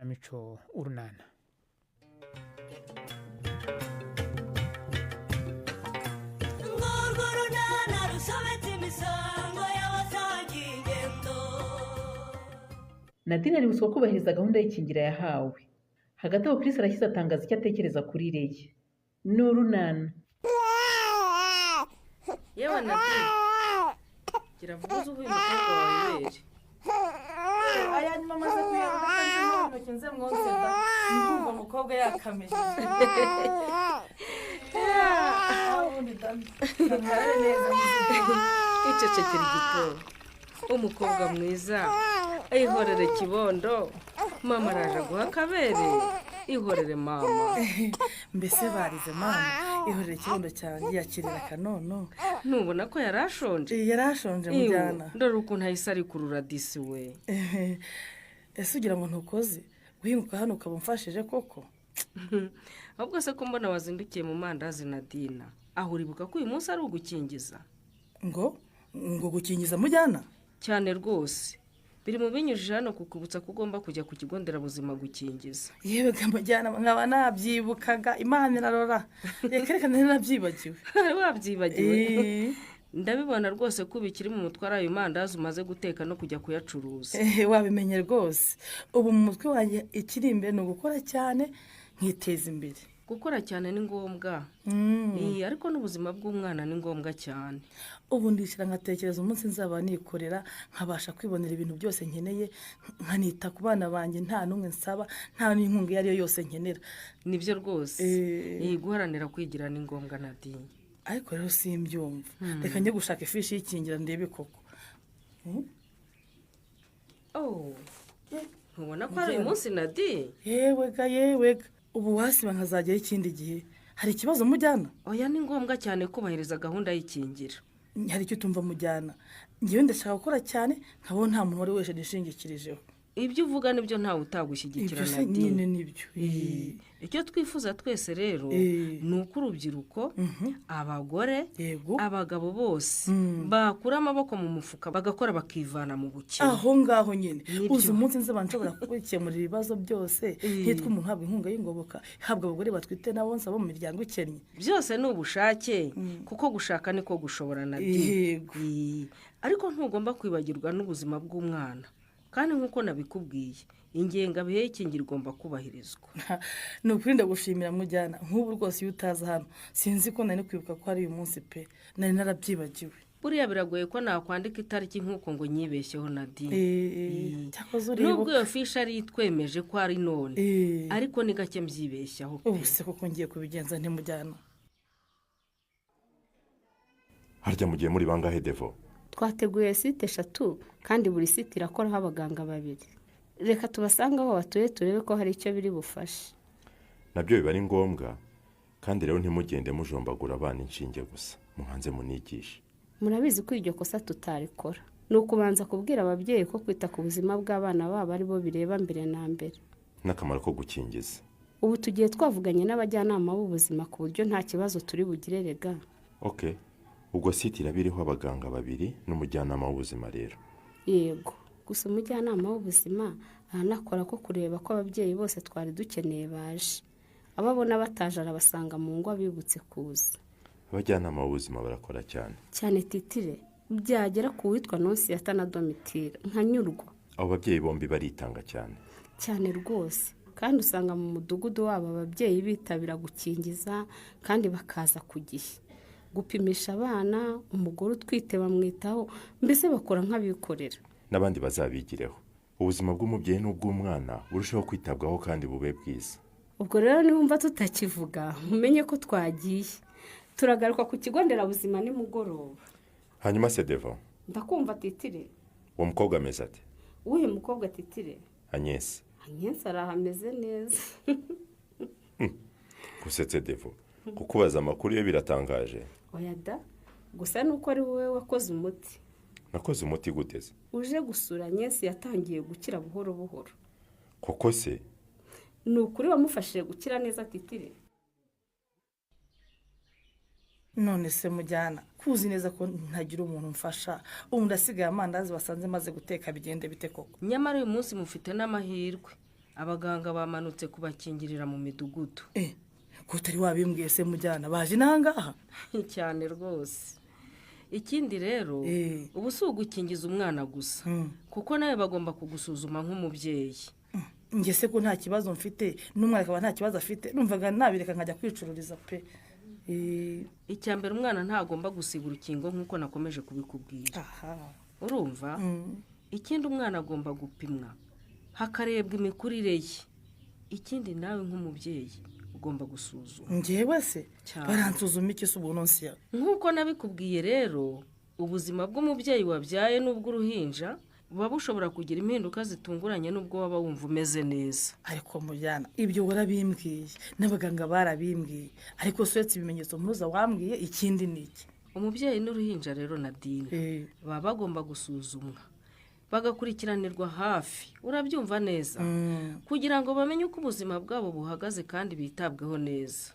Ikinamico Urunana. Urwo runana rusobetse imisango y'abasangiye ingendo. Nadine aributswa kubahiriza gahunda y'ikingira yahawe. Hagati aho, Chris arashyize atangaza icyo atekereza kuri Leya. Ni Urunana. Yewe Nadine, gira vuba uze uhuye umukobwa wawe ibere. Aya nyuma amaze kuyaruka kandi intoki nze mwonse da, ndumva umukobwa yakamejeje. Ubundi da ntabare neza. Icecekera igito, umukobwa mwiza. Ihorere kibondo, mama araje aguha akabere. Ihorere mama. Mbese barize mama? Ihorere kibondo cyanjye, yakirira akanono. Ntubona ko yari ashonje? Yari ashonje mujyana. Iwe, dore ukuntu ahise arikurura disi we. Ese ugira ngo ntukoze guhinguka hano ukaba umfashije koko? Ahubwo se ko mbona wazindukiye mu mandazi, Nadina, aho uribuka ko uyu munsi ari ugukingiza? Ngo gukingiza mujyana? Cyane rwose, biri mu binyujije hano kukubutsa ko ugomba kujya ku kigo nderabuzima gukingiza. Yewe ga mujyana, nkaba nabyibukaga, Imana irarora. Reka reka, nari nabyibagiwe. Wabyibagiwe? Ndabibona rwose ko ubikiri mu mutwe ari ayo mandazi umaze guteka no kujya kuyacuruza. Wabimenye rwose. Ubu mu mutwe wanjye ikiri imbere ni ugukora cyane nkiteza imbere. Gukora cyane ni ngombwa. Ariko n'ubuzima bw'umwana ni ngombwa cyane. Ubu ndicara nkatekereza umunsi nzaba nikorera, nkabasha kwibonera ibintu byose nkeneye, nkanita ku bana banjye nta n'umwe nsaba, nta n'inkunga iyo ari yo yose nkenera. Nibyo rwose. Guharanira kwigira ni ngombwa, Nadine. Ariko rero simbyumva. Reka njye gushaka ifishi y'ikingira ndebe koko. Oh, ntubona ko ari uyu munsi, Nadine? Yewe ga, yewe ga, ubu wasiba nkazajyayo ikindi gihe, hari ikibazo mujyana? Oya, ni ngombwa cyane kubahiriza gahunda y'ikingira. Hari icyo utumva mujyana? Ngewe ndashaka gukora cyane nkabona nta muntu wari wese nishingikirijeho. Ibyo uvuga nibyo, ntawe utagushyigikira. Ibyo se Nadine. Nyine nibyo. Icyo twifuza twese rero ni uko urubyiruko, abagore, abagabo bose bakura amaboko mu mufuka bagakora, bakivana mu bukene. Aho ngaho nyine. Nibyo. Uzi umunsi nzaba nshobora kwikemurira ibibazo byose, ntitwe umuntu uhabwa inkunga y'ingoboka ihabwa abagore batwite n'abonsa bo mu miryango ikennye? Byose ni ubushake, kuko gushaka niko gushobora, Nadine. Ariko ntugomba kwibagirwa n'ubuzima bw'umwana, kandi nk'uko nabikubwiye, ingengabihe y'ikingira igomba kubahirizwa. Ni ukuri ndagushimira mujyana. Nk'ubu rwose iyo utaza hano sinzi ko nari kwibuka ko ari uyu munsi pe, nari narabyibagiwe. Buriya biragoye ko nakwandika itariki nk'uko ngo nyibeshyeho, Nadine. Cyakoze Nubwo uribuka. iyo fishi ari itwemeje ko ari none, ariko ni gake mbyibeshyaho pe. Ubu se koko ngiye kubigenza ntimujyana? Harya mugiye muri bangahe, Devo? Twateguye site eshatu kandi buri site irakoraho abaganga babiri. Reka tubasange aho batuye turebe ko hari icyo biri bufashe. Nabyo biba ari ngombwa. Kandi rero ntimugende mujombagura abana inshinge gusa, muhanze munigishe. Murabizi ko iryo kosa tutarikora. Ni ukubanza kubwira ababyeyi ko kwita ku buzima bw'abana babo ari bo bireba mbere na mbere. N'akamaro ko gukingiza. Ubu tugiye twavuganye n'abajyanama b'ubuzima ku buryo nta kibazo turi bugire rega. OK, ubwo site iraba iriho abaganga babiri n'umujyanama w'ubuzima rero. Yego, gusa umujyanama w'ubuzima aranakora ko kureba ko ababyeyi bose twari dukeneye baje. Abo abona bataje arabasanga mu ngo abibutse kuza. Abajyanama b'ubuzima barakora cyane. Cyane titire, byagera ku witwa Nonsiyata na Domitira nkanyurwa. Abo babyeyi bombi baritanga cyane. Cyane rwose, kandi usanga mu mudugudu wabo ababyeyi bitabira gukingiza kandi bakaza ku gihe gupimisha abana. Umugore utwite bamwitaho, mbese bakora nk'abikorera. N'abandi bazabigireho. Ubuzima bw'umubyeyi n'ubw'umwana burusheho kwitabwaho kandi bube bwiza. Ubwo rero niwumva tutakivuga mumenye ko twagiye. Turagaruka ku kigo nderabuzima nimugoroba. Hanyuma se Devo? Ndakumva titire. Uwo mukobwa ameze ate? Uwuhe mukobwa, titire? Agnès. Agnès araho ameze neza. Gusetse Devo, kukubaza amakuru ye biratangaje. Oya da, gusa nuko ari wowe wakoze umuti. Nakoze umuti guteze? Uje gusura Agnès yatangiye gukira buhoro buhoro. Koko se? Ni ukuri wamufashije gukira neza, titire. None se mujyana, kuzi neza ko ntagira umuntu mfasha, ubu ndasigaye amandazi wasanze maze guteka bigende bite koko? Nyamara uyu munsi mufite n'amahirwe. Abaganga bamanutse kubakingirira mu midugudu. Ko utari wabimbwiye se mujyana, baje n'ahangaha? Cyane rwose. Ikindi rero, ubu si ugukingiza umwana gusa, kuko nawe bagomba kugusuzuma nk'umubyeyi. Njye se ko nta kibazo mfite, n'umwana akaba nta kibazo afite, numvaga nabireka nkajya kwicururiza pe. Icya mbere, umwana ntagomba gusiba urukingo nk'uko nakomeje kubikubwira. Urumva? Ikindi, umwana agomba gupimwa hakarebwa imikurire ye. Ikindi, nawe nk'umubyeyi ugomba gusuzuma. Ngewe se? Cyane. Baransuzuma iki se ubu nonsiya? Nk'uko nabikubwiye rero, ubuzima bw'umubyeyi wabyaye n'ubw'uruhinja buba bushobora kugira impinduka zitunguranye n'ubwo waba wumva umeze neza. Ariko mujyana, ibyo warabimbwiye, n'abaganga barabimbwiye, ariko se uretse ibimenyetso mpuruza wambwiye, ikindi ni iki? Umubyeyi n'uruhinja rero, Nadine, baba bagomba gusuzumwa, bagakurikiranirwa hafi, urabyumva neza, kugira ngo bamenye uko ubuzima bwabo buhagaze kandi bitabweho neza.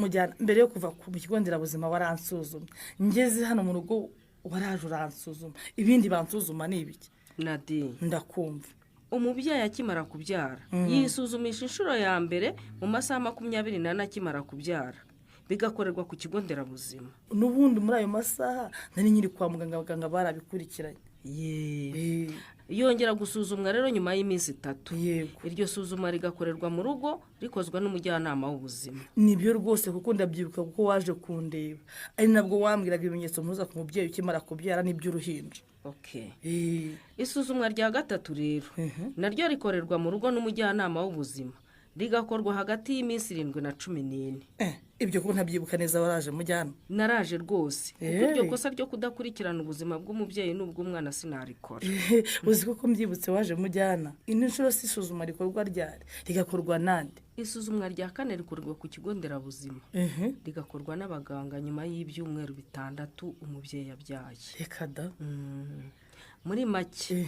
Mujyana, mbere yo kuva ku kigo nderabuzima waransuzuma, ngeze hano mu rugo waraje uransuzuma, ibindi bansuzuma ni ibiki? Nadine. Ndakumva. Umubyeyi akimara kubyara yisuzumisha inshuro ya mbere mu masaha 24 akimara kubyara, bigakorerwa ku kigo nderabuzima. N'ubundi muri ayo masaha nari nkiri kwa muganga, abaganga barabikurikiranye. Yeee. Yongera gusuzumwa rero nyuma y'iminsi 3. Iryo suzuma rigakorerwa mu rugo, rikozwe n'umujyanama w'ubuzima. Nibyo rwose, kuko ndabyibuka, kuko waje kundeba ari nabwo wambwiraga ibimenyetso mpuruza ku mubyeyi ukimara kubyara n'iby'uruhinja. Isuzumwa rya gatatu rero naryo rikorerwa mu rugo n'umujyanama w'ubuzima, rigakorwa hagati y'iminsi 7 na 14. Ibyo ko ntabyibuka neza, waraje mujyana? Naraje rwose, kuko iryo kosa ryo kudakurikirana ubuzima bw'umubyeyi n'ubw'umwana sinarikora. Uzi koko mbyibutse, waje mujyana. Ino nshuro si isuzuma rikorwa ryari, rigakorwa nande? Isuzumwa rya kane rikorwa ku kigo nderabuzima, rigakorwa n'abaganga nyuma y'ibyumweru 6 umubyeyi yabyaye. Reka da! Muri make,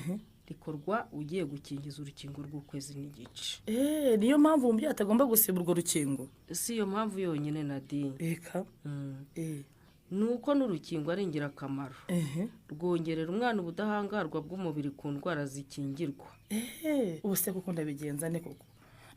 rikorwa ugiye gukingiza urukingo rw'ukwezi n'igice. Eee, niyo mpamvu umubyeyi atagomba gusiba urwo rukingo? Si iyo mpamvu yonyine, Nadine. Reka. Ni uko n'urukingo ari ingirakamaro, rwongerera umwana ubudahangarwa bw'umubiri ku ndwara zikingirwa. Eee, ubu se kuko ndabigenza ne koko?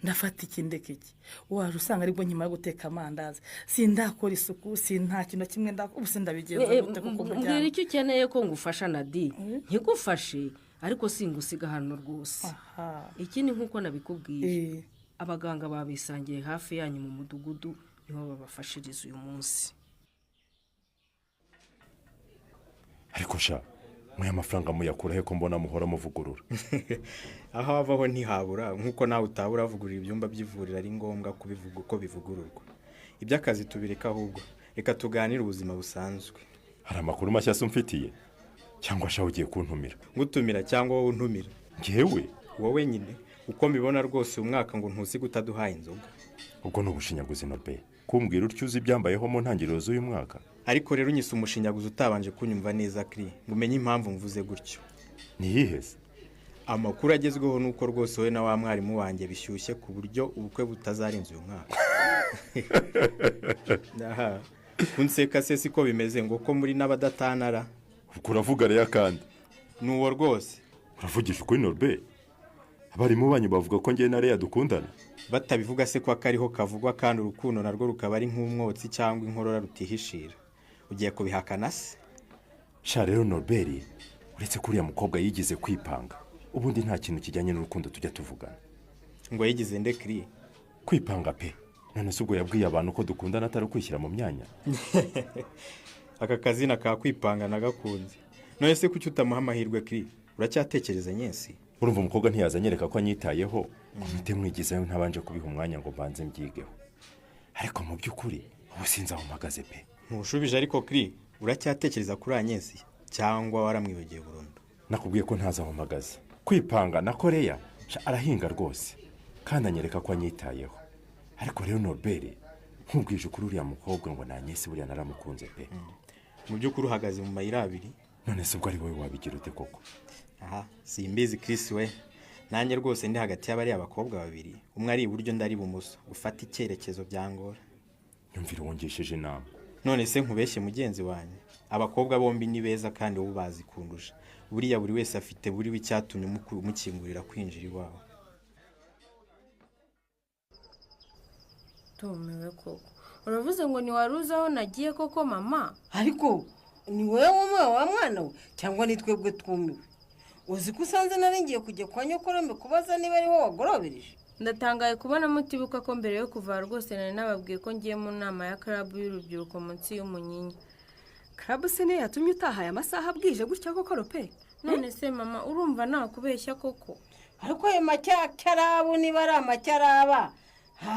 Ndafata iki, ndeka iki? Waje usanga aribwo nyuma yo guteka amandazi, sindakora isuku, si nta kintu na kimwe ndakora, ubu se ndabigenza gute koko? Mbwira Mujyana. icyo ukeneye ko ngufasha, Nadine, nkigufashe, ariko singusiga hano rwose. Ikindi, nk'uko nabikubwiye, abaganga babisangiye hafi yanyu mu mudugudu, niho babafashiriza uyu munsi. Ariko sha, mwe amafaranga muyakura he ko mbona muhora muvugurura? Aho avaho ntihabura, nk'uko nawe utabura uravugurura ibyumba by'ivuriro, ari ngombwa kubivuga uko bivugururwa. Iby'akazi tubireka, ahubwo reka tuganire ubuzima busanzwe. Hari amakuru mashya se umfitiye, cyangwa sha ugiye kuntumira? Ngutumira cyangwa wowe untumira? Ngewe? Wowe nyine. Uko mbibona rwose, uyu mwaka ngo ntusiga utaduhaye inzoga. Ubwo ni ubushinyaguzi, Norbert, kumbwira utyo uzi ibyambayeho mu ntangiriro z'uyu mwaka. Ariko rero unyise umushinyaguzi utabanje kunyumva neza, kiri ngo umenye impamvu mvuze gutyo. Ntiyiheze. Amakuru agezweho ni uko rwose wowe na wa mwarimu wanjye bishyushye, ku buryo ubukwe butazarenza uyu mwaka. Aha kunseka se siko bimeze, ngo ko muri n'abadatanara? Ubwo uravuga rero kandi? Ni uwo rwose. Uravugisha ukuri, Norbert? Abarimu banyu bavuga ko njye na Leya dukundana? Batabivuga se ko akariho kavugwa, kandi urukundo narwo rukaba ari nk'umwotsi cyangwa inkorora rutihishira, ugiye kubihakana se? Sha rero Norbert, uretse ko uriya mukobwa yigize kwipanga, ubundi nta kintu kijyanye n'urukundo tujya tuvugana. Ngo yigize nde, kiri? Kwipanga pe. None se ubwo yabwiye abantu ko dukundana atari ukwishyira mu myanya? Aka kazina ka kwipanga nagakunze. None se kuki utamuha amahirwe, kiri? Uracyatekereza nyesi? Urumva, umukobwa ntiyaza anyereka ko anyitayeho ngo mpite mwigizayo ntabanje kubiha umwanya ngo mbanze mbyigeho. Ariko mu by'ukuri ubu sinzi aho mpagaze pe. Ntushubije ariko, kiri, uracyatekereza kuri Anyesi cyangwa waramwibagiwe burundu? Nakubwiye ko ntazi aho mpagaze. Kwipanga na Koreya sha, arahinga rwose kandi anyereka ko anyitayeho. Ariko rero Norbert, nkubwije ukuri, uriya mukobwa ngo nanyesi, buriya naramukunze pe. Mu by'ukuri uhagaze mu mayira abiri. None se ubwo ari wowe wabigira ute koko? Aha simbizi, Chris we. Nanjye rwose ndi hagati y'abariya bakobwa babiri, umwe ari iburyo undi ari ibumoso, gufata icyerekezo byangora. Nyumvira wongesheje inama. None se nkubeshye mugenzi wanjye? Abakobwa bombi ni beza, kandi wowe ubazi kundusha. Buriya buri wese afite buri we icyatumye umukingurira kwinjira iwawe. Ndumiwe koko. Uravuze ngo ntiwari uzi aho nagiye koko mama? Ariko ni wowe wumiwe wa mwana we cyangwa ni twebwe twumiwe? Uzi ko usanze nari ngiye kujya kwa nyokorome kubaza niba ariho wagorobereje? Ndatangaye kubona mutibuka ko mbere yo kuva rwose nari nababwiye ko ngiye mu nama ya club y'urubyiruko munsi y'umunyinya. Club se niyo yatumye utahaye amasaha bwije gutya koko Rope? None se mama urumva nakubeshya koko? Ariko ayo macyarabu niba ari amacyaraba,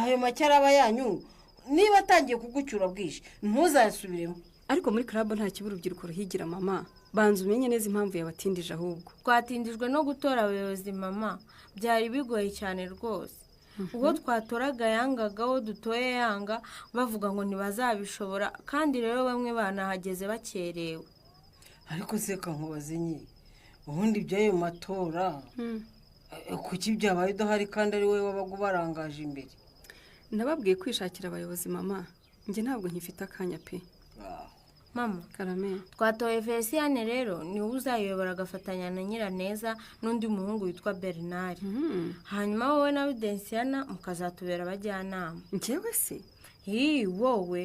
ayo macyaraba yanyu niba atangiye kugucyura bwije ntuzasubiremo. Ariko muri club nta kiba urubyiruko ruhigira mama. Banza umenye neza impamvu yabatindije ahubwo. Twatindijwe no gutora abayobozi mama, byari bigoye cyane rwose. Ubwo twatoraga yangaga wo dutoye yanga bavuga ngo ntibazabishobora, kandi rero bamwe banahageze bakerewe. Ariko se kankubaze nye, ubundi by'ayo matora kuki byabaye udahari kandi ari wowe wabaga ubarangaje imbere? Nababwiye kwishakira abayobozi mama, njye ntabwo nkifite akanya pe. Mama Karame, twatoye Feliciane rero niwe uzayobora agafatanya na Nyiraneza n'undi muhungu witwa Bernard. Hanyuma wowe na Rudensiana mukazatubera abajyanama. Njyewe se? Hi wowe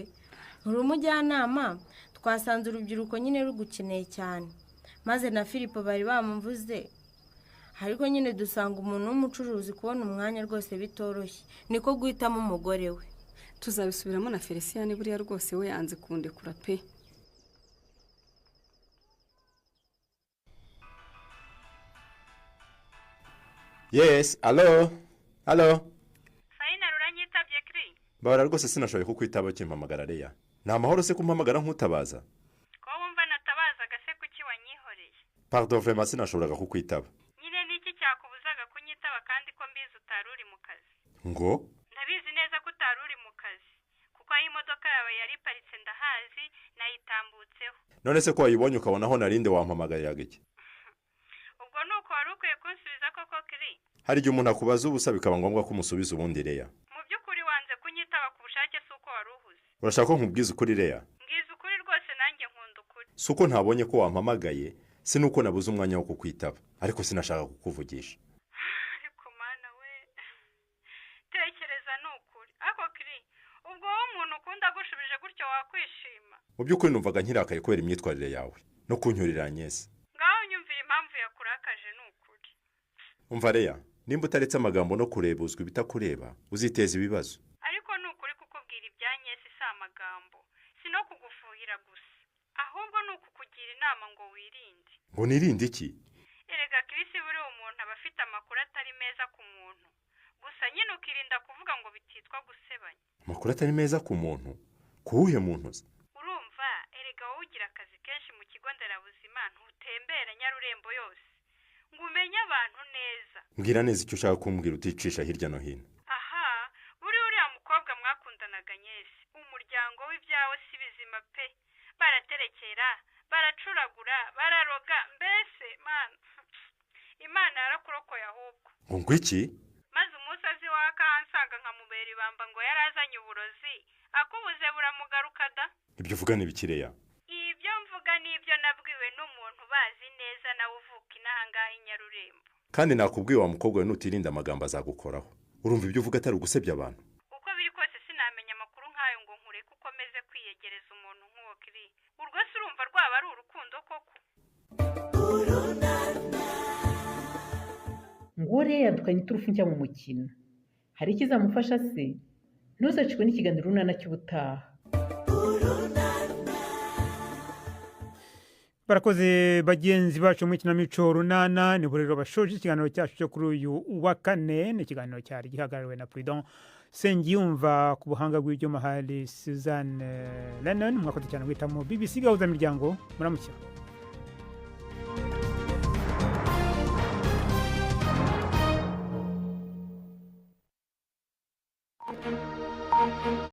uri umujyanama, twasanze urubyiruko nyine rugukeneye cyane. Maze na Filipo bari bamumvuze. Ariko nyine dusanga umuntu w'umucuruzi kubona umwanya rwose bitoroshye, niko guhitamo umugore we. Tuzabisubiramo na Feliciane buriya rwose we yanze kundekura pe. Yes, allo. Allo. Fayina ruranyitabye kri. Bara rwose sinashoboye kukwitaba kimpamagara Leya. Ni amahoro se kumpamagara nkutabaza? Ko wumva natabazaga se kuki wanyihoreye? Pardon vraiment sinashoboraga kukwitaba. Nyine niki cyakubuzaga kunyitaba kandi ko mbizi utari uri mu kazi? Ngo? Ndabizi neza ko utari uri mu kazi. Kuko aho imodoka yawe yari iparitse ndahazi nayitambutseho. None se ko wayibonye ukabona aho narinde wampamagariraga iki? Ubwo nuko wari ukwiye kunsubiza koko kri. Hari igihe umuntu akubaza ubusa bikaba ngombwa ko umusubiza ubundi Leya. Mu by'ukuri wanze kunyitaba ku bushake si uko wari uhuze. Urashaka ko nkubwiza ukuri Leya? Mbwiza ukuri rwose nanjye nkunda ukuri. Si uko ntabonye ko wampamagaye, si nuko nabuze umwanya wo kukwitaba, ariko sinashaka kukuvugisha. Ariko mana we, tekereza ni ukuri. Ako kri, ubwo wowe umuntu ukunda agushubije gutyo wakwishima? Mu by'ukuri numvaga nkirakaye kubera imyitwarire yawe no kuncyurira Agnès. Ngaho nyumvira impamvu yakurakaje ni ukuri. Umva Leya, nimba utaretse amagambo no kurebuzwa ibitakureba uziteza ibibazo. Ariko ni ukuri kukubwira ibya Agnès si amagambo, si no kugufuhira gusa, ahubwo ni ukukugira inama ngo wirinde. Ngo nirinde iki? Erega Chris buri umuntu aba afite amakuru atari meza ku muntu, gusa nyine ukirinda kuvuga ngo bititwa gusebanya. Amakuru atari meza ku muntu? Kuwuhe muntu se? Urumva erega wowe ugira akazi kenshi mu kigo nderabuzima, ntutembera Nyarurembo yose ngo umenye abantu neza. Mbwira neza icyo ushaka kumbwira uticisha hirya no hino. Aha, buri uriya mukobwa mwakundanaga Agnès, umuryango w'ibyawe si bizima pe. Baraterekera, baracuragura, bararoga, mbese mana Imana yarakurokoye ahubwo. Ngo ngwiki? Maze umunsi azi waka ansanga nkamubera ibamba ngo yarazanye uburozi, akubuze buramugaruka da. Ibyo uvuga ni ibiki Leya? Ibyo mvuga nibyo nabwiwe n'umuntu bazi neza nawe uvuka inahangaha i Nyarurembo. Kandi nakubwiye wa mukobwa we nutirinda amagambo azagukoraho. Urumva ibyo uvuga atari ugusebya abantu? Uko biri kose sinamenya amakuru nkayo ngo nkureke ukomeze kwiyegereza umuntu nk'uwo kiri. Urwo se urumva rwaba ari urukundo koko? Nguwo Leya yadukanye iturufu nshya mu mukino. Hari ikizamufasha se? Ntuzacikwe n'ikiganiro Urunana cy'ubutaha. Barakoze bagenzi bacu mu ikinamico Runana. Ni rero bashoje ikiganiro cyacu cyo kuri uyu wa kane. Ni ikiganiro cyari gihagarariwe na Prudent Sengiyumva, ku buhanga bw'ibyuma hari Suzanne Lennon. Mwakoze cyane guhitamo BBC Gahuza Miryango. Muramuke.